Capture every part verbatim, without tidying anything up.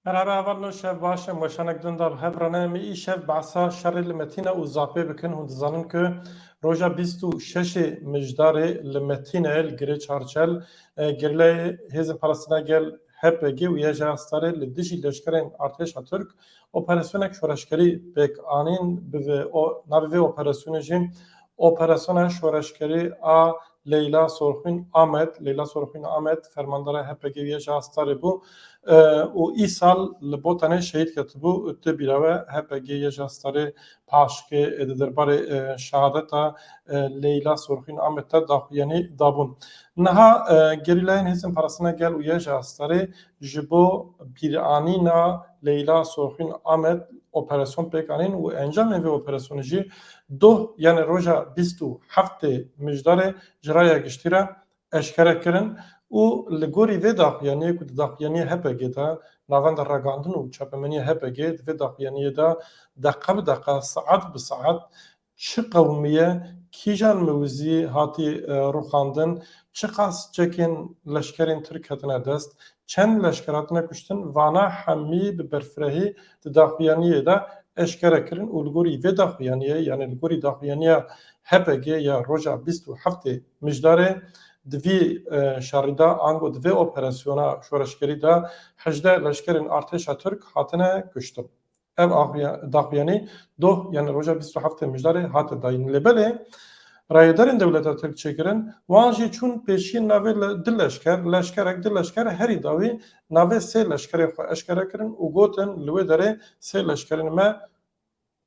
Her hevalno şev baş, em weşanek din da bi hev re ne. Em îşev behsa şerê li Metîne û Zapê bikin. Hûn dizanin ku roja bîst û şeş Mijdarê li Metîne li Girê Çarçel, e, gerîlayê Hêzên Parastina Gel H P G û YJA Starê li dijî leşkerên artêşa Tirk operasyonek şoreşgerî pêk anîn. Bi vê o, navê vê operasyonê jî Operasyona Şoreşgerî a Leyla Sorxwîn Amed, Leyla Sorxwîn Amed, fermandara H P G yê ji Astarê bû, e, û îsal li Botanê şehîd ketibû. Tu bîra we H P G yê ji Astarê paşkê, e, di derbarê, e, şehadeta, e, Leyla Sorxwîn Amed de daxuyanî dabûn. Niha, e, gerîlayên Hêzên Parastina Gel û yê ji Astarê ji bo bîranîna Leyla Sorxwîn Amed operasyon pêk anîn û encamên vê operasyonê jî doh, yanî roja bîst û heftê Mijdarê ji raya giştî re eşkere kirin û li gorî vê daxuyaniyê ku di daxuyaniyê H P G de navenda ragihandin û çapemeniyê H P G di vê daxuyaniyê de deqe bi deqe, saet bi saet çi qewimiye, kîjan mewzî hatî, e, rûxandin, çiqas çekên leşkerên Tirk hatine dest, çend leşker hatine kuştin, vana hemî bi berfirehî di daxuyaniyê de eşkere kirin û li gorî vê daxuyaniyê, yanî li gorî daxuyaniya H P G ya roja bîst û heftê Mijdarê, di vî, e, şerî de, ango di vê operasyona şoreşgerî de hejdeh leşkerên artêşa Tirk hatine kuştin. Ev axuya-, daxuyanî doh, yanî roja bîst û heftê Mijdarê hate dayîn. Lê belê rayedarên dewleta Tirk çêkirin, wan jî çûn pêşiyên navê le-, du leşker, leşkerek, du leşker herî dawî navê sê leşkerê xwe eşkere kirin û gotin, li wê derê sê leşkerên me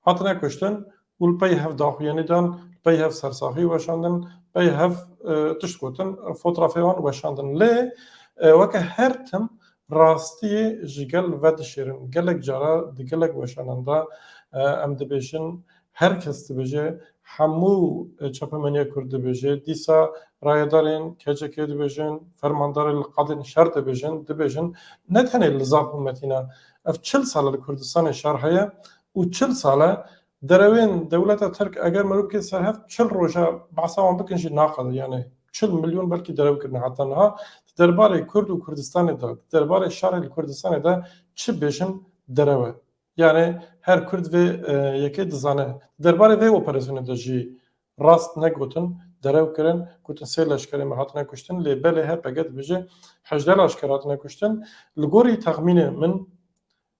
hatine kuştin û li pey hev daxuyanî dan, li pey hev sersaxî weşandin, pey hev, e, tişt gotin, fotografê wan weşandin. Lê, e, weke her tim rastiyê ji gel vedişêrin. Gelek cara di gelek weşanan de, e, em dibêjin, her kes dibêje, hemû, e, çapemeniya Kurd dibêje, dîsa rayedarên K C K dibêjin, fermandarên li qadên şer dibêjin, dibêjin, ne tenê li Zap û Metîna. Ev çil sal e li Kurdistanê şer heye û çil sal e derewên dewleta Tirk, eger meriv bike ser hev, çil roja behsa wan bikin jî naqede. Yanî çil milyon belkî derew kirine heta niha. Di derbarê Kurd û Kurdistanê de, di derbarê şerê li Kurdistanê de çi bêjin derew e. Yanî her Kurd vê, e, yekê dizane. Di derbarê vê operasyonê de jî rast negotin, derew kirin, gotin sê leşkerê me hatine kuştin, lê belê H P G dibêje hejdeh leşker hatine kuştin. Li gorî texmînê min,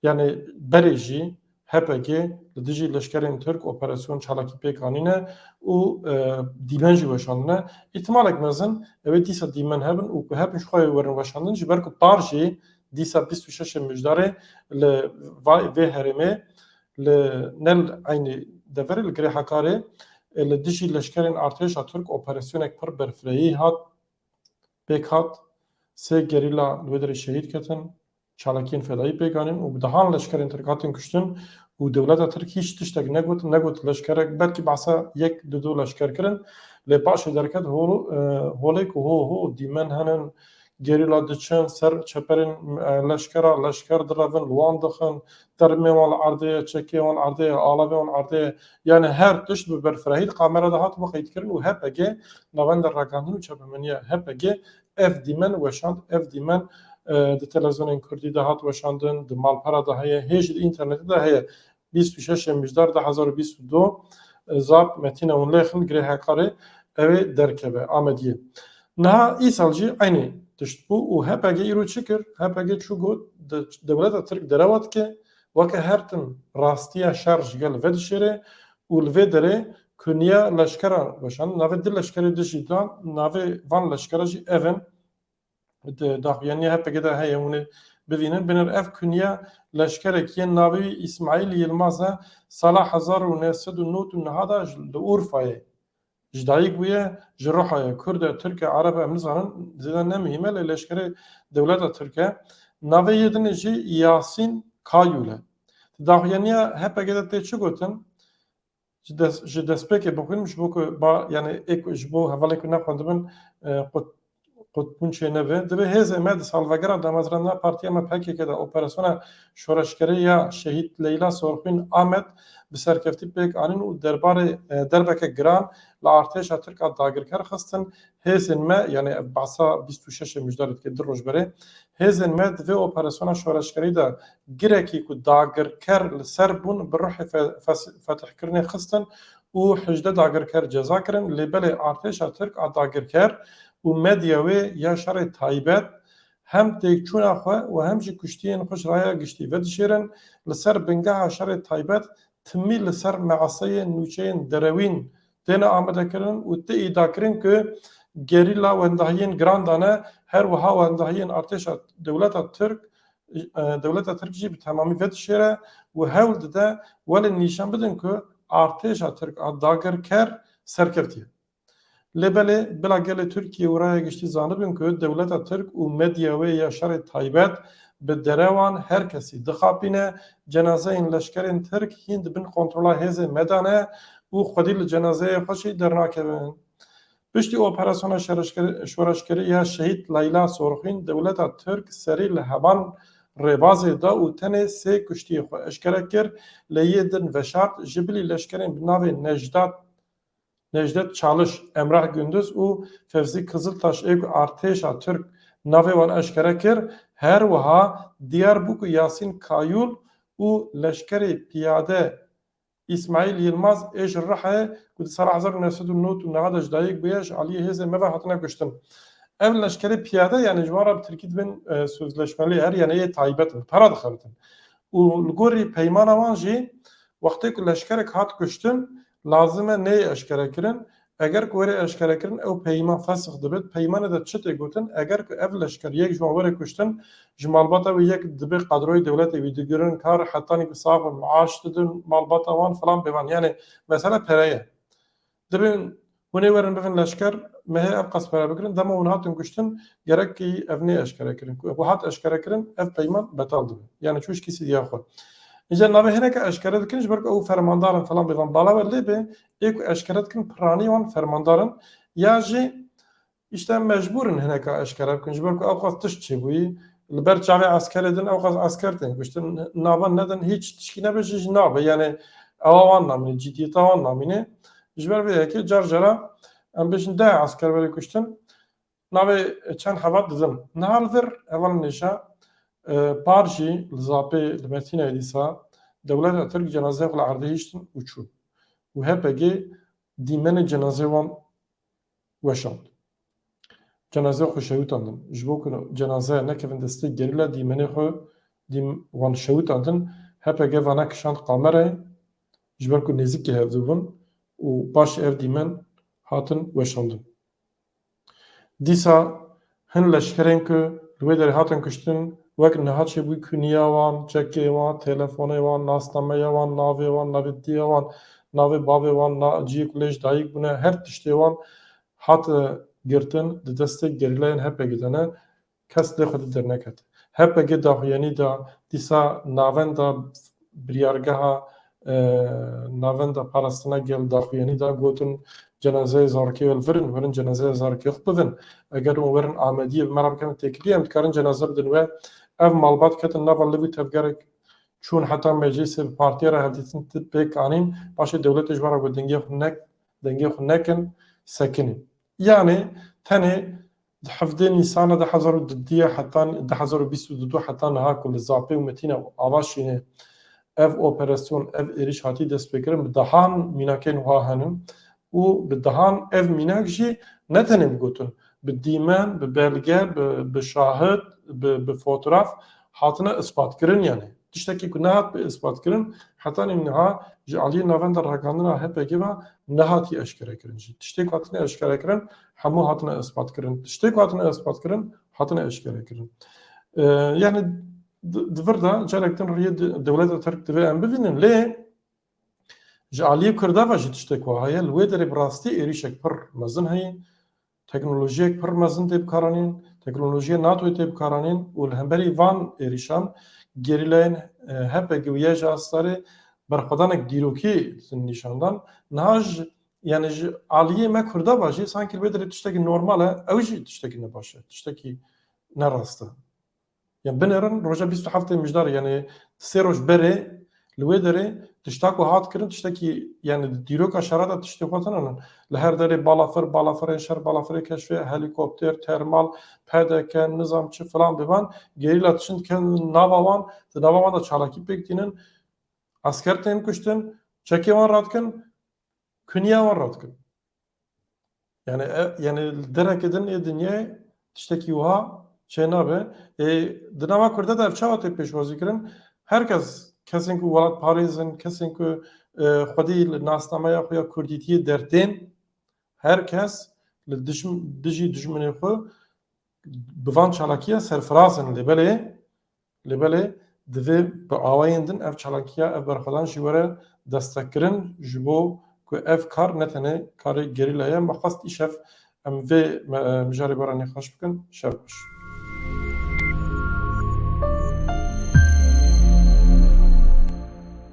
yanî berê jî H P G li dijî leşkerên Tirk operasyon çalakî pêk anîne û, e, dîmen jî weşandine. Îhtimalek mezin ew ê dîsa dîmen hebin û ku hebin ji xwe werin weşandin, ji ber ku par jî dîsa bîst û şeş Mijdarê li va-, vê herêmê, li, ne li eynî deverê, li Girê Hekarê, e, li dijî leşkerên artêşa Tirk operasyonek pir berfirehî hat, pêk hat. Sê gerîla li wê derê şehîd ketin, çalakiyên fedayî pêk anîn û bi dehan leşkerên Tirk hatin kuştin û dewleta Tirk hîç tiştek negot, negot leşkerek, belkî behsa yek du du leşker kirin, lê paşê derket hol-, e, holê ku ho, ho, dîmen henin, gerîla diçin ser çeperên, e, leşkera, leşker direvin, li wan dixin, termê wan li erdê ye, çekê wan li erdê ye, alavê wan li erdê ye. Yanî her tişt bi berfirehî di kamera de hat bi qeydkirin û H P G, Navenda Ragihandin û Çapemeniya H P G, ev dîmen weşand, ev dîmen, e, di televîzyonên kurdî de hat weşandin, di malpera de heye, hê jî di înternetê de heye. Bîst û şeş Mijdar du hezar û bîst û du, e, Zap, Metîne û Lêxin, Girê Hekarê, ew ê derkeve, Amediyê. Niha îsal jî eynî tişt bû û H P G îro çi kir? H P G çû got, de-, dewleta Tirk derewa dike, weke her tim rastiya şer ji gel vedişêre û li vê derê kuniya leşkeran weşand. Navê du leşkerê dijî dan, navê van leşkera jî ev in. Di daxuyaniya H P G de heye, hûn ê bivînin. Binêr ev kuniya leşkerek yên navê wî Îsmaîl Yilmaz e, sala hezar û neh sed û nod û neh de ji, li Urfayê ji dayik bûye, ji Ruha ye, Kurd e, Tirk e, Ereb e, em nizanin, zêde ne muhîm e, lê leşkerê dewleta Tirk e. Navê yê dinê jî Yasîn Kayûl e. Di daxuyaniya H P G de tê çi gotin? Ji des-, ji destpêkê bixwînim, ji bo ku ba, yanî ê ku, ji bo hevalên ku nexwendibin, e, qut-, qutbûn çêneve. Divê hêzên me di salvegera damezrandina partiya me P K K de operasyona şoreşgerî ya Şehîd Leyla Sorxwîn Amed bi serkeftî pêk anîn û derbarê, e, derbeke giran li artêşa Tirk a dagirker xistin. Hêzên me, yani ev behsa bîst û şeş Mijdarê dike, du roj berê, hêzên me di vê operasyona şoreşgerî de girekî ku dagirker li ser bûn bi ruhê fe-, fes-, fetihkirinê xistin û hejdeh dagirker ceza kirin, lê belê artêşa Tirk a dagirker û medya wê ya şerê taybet hem têkçûna xwe û hem jî kuştiyên xwe ji raya giştî vedişêrin. Li ser bingeha şerê taybet timî li ser meeseyên nûçeyên derewîn têne amadekirin û tê îdiakirin ku gerîla wendahiyên giran dane, her wiha wendahiyên artêşa dewleta Tirk, e, dewleta Tirk jî bi temamî vedişêre û hewl dide welê nîşan bidin ku artêşa Tirk a dagirker serkeftiye. Lê belê bila gelê Tirkiyê û raya giştî zanibin ku dewleta Tirk û medya wê ya şerê taybet bi derewan her kesî dixapîne, cenazeyên leşkerên Tirk hîn di bin kontrola hêzên me de ne û xwedî li cenazeyê xwe jî dernakevin. Piştî operasyona şereşker-, şoreşgerî ya Şehîd Leyla Sorxîn, dewleta Tirk serî li heman rêbazê da û tenê sê kuştiyê xwe eşkere kir, lê yê din veşart, ji bilî leşkerên bi navê Necdat, Necdet Çalış, Emrah Gündüz û Fevzi Kızıltaş ê ku artêşa Tirk navê wan eşkere kir, her wiha diyar bû ku Yasîn Kayul û leşkerê piyade Îsmaîl Yilmaz ê ji Rihê ku di sala hezar û neh sed û nod û neh de ji dayik bûye, ji aliyê hêzên me ve hatine kuştin. Ev leşkerê piyade, yani ji wan re bi tirkî dibên, e, sözleşmeli er, yani yê taybet in, para dixebitin. Û li gorî peymana wan jî wextê ku leşkerek hat kuştin, lazim e neyê eşkere kirin. Eger ku were eşkere kirin, ew peyman fesix dibit. Peymanê de çi tê gotin? Eger ku ev leşker yek ji wan were kuştin, ji malbata wî yek dibe kadroyê dewletê wî digirin kar, hetanî ku sax bin, maaş didin malbata wan, filan bêvan. Yani mesele pere ye. Dibin hûn ê werin bivin leşker, me hê ev qas pere bigirin, dema hûn hatin kuştin, gerek ki ev nê eşkere kirin. Ku ev hat eşkere kirin, ev peyman betal dibe. Yani çû ji kesî diya xwe. Îca navê hineke eşkere dikin, ji ber ku ew fermandar in, filan bêvan. Bala we lê be, ê ku eşkere dikin, piranî wan fermandar in. Ya jî îşte mecbûr in hineka eşkere bikin, ji ber ku ew qas tişt çêbûyî. Li ber çavê eskerê din ew qas esker tên kuştin, nava nedin, hîç tişkî nebe jî, jî nabe. Yani ewa wan namîne, cîdiyeta wan namîne. Ji ber vê yekê car cara em bêjin deh esker were kuştin, navê çend hevat didin. Niha li vir hevalên nêşa, e, par jî li Zapê, li Metînayê dîsa dewleta Tirk cenazeyê xwe li erdê hiştin û çûn. Û H P G dîmenê cenazeyê wan weşand. Cenazeyê xwe şewitandin. Ji bo ku cenazeya nekevin destê gerîla, dîmenê xwe dîm-, wan şewitandin. H P G vana kişand kamerayê, ji ber ku nêzîkî hevdû bûn û paşê ev dîmen hatin weşandin. Dîsa hin leşkerên ku li wê derê hatin kuştin, wek niha çêbûyî kuniya wan, çekê wan, telefonê wan, nasnameya wan, navê wan, navê diya wan, navê bavê wan, na-, cihê ku lê ji dayik bûne, her tiştê wan hate girtin, di destê gerîlayên H P G de ne, kes lê xwedî derneket. H P G daxuyanî da, dîsa navenda biryargeha, e, navenda parastina gel daxuyanî da, gotin, cenazeyê zarokê we li vir in, werin cenazeyê zarokê xwe bivin. Eger hûn werin Amediyê bi me re bikin têkilî, em dikarin cenaze bidin we. Ev malbat ketin nava liv û tevgerek, çûn heta meclîsê, bi partiya re hevdîtin pêk anîn, paşê dewletê ji we re got, dengê xwe nek-, dengê xwe nekin, sekinîn. Yani tenê di hevdê Nîsana du hezar û duduyê heta, du hezar û bîst û du heta niha ku li Zapê û Metîna û Avaşînê ev operasyon, ev êrîş hatî destpêkirin, bi dehan mînakên wiha henin û bi dehan ev mînak jî ne tenê bi gotin, bi dîmen, bi belge, bi, bi şahid, bi, bi fotograf hatine ispatkirin yani. Tiştekî ku nehat bi ispatkirin, hetanî niha ji aliyê Navenda Ragihandina H P G ve nehatiye eşkerekirin jî. Tiştê ku hatine eşkerekirin, hemû hatine ispatkirin. Tiştê ku hatine ispatkirin, hatine eşkerekirin. Ee, yani di, di vir de carek din riyê de-, dewleta Tirk divê em bibînin, lê ji aliyê Kurda ve jî tiştek wiha heye. Li wê derê bi rastî êrîşek pir mezin heye. Teknolojiyek pir mezin tê bikaranîn, teknolojiya NATOyê tê bikaranîn û li hemberî van êrîşan gerîlayên, e, H P G û Y J A Starê berxwedanek dîrokî din nîşan dan. Niha ji Yani ji aliyê me Kurda ve jî sanki li wê derê tiştekî normal e, ew jî tiştekî ne baş e, tiştekî ne rast e. Yani binêrin roja bîst û heftê Mijdarê, yani sê roj berê li wê derê tişta ku hat kirin tiştekî, yani dîroka şera de tiştê xwe tune ne. Li her derê balafir, balafirên şer, balafirê keşfê, helîkopter, termal, P D K, nizam çi filan bivan, gerîla tişin dikin nava wan, di nava wan de çalakî pêk tînin, esker tên kuştin, çekê wan radikin, kuniya wan radikin. Yani, e, yani li dereke din ê dinyayê tiştekî wiha çê nabe. Ê, di nava Kurda de ev çawa tê pêşwazî kirin? Her kes, kesên ku welatparêz in, kesên ku, e, xwedî li nasnameya xwe ya kurdîtiyê dertên, her kes li dijm-, dijî dijminê xwe bi van çalakiya serfiraz in. Lê belê, lê belê divê bi awayên din ev çalakiya, ev berxwedan jî were destekkirin, ji bo ku ev kar ne tenê karê gerîla ye. Me xwest îşev em vê me-, mijarê baranê xweş bikin. Şev baş.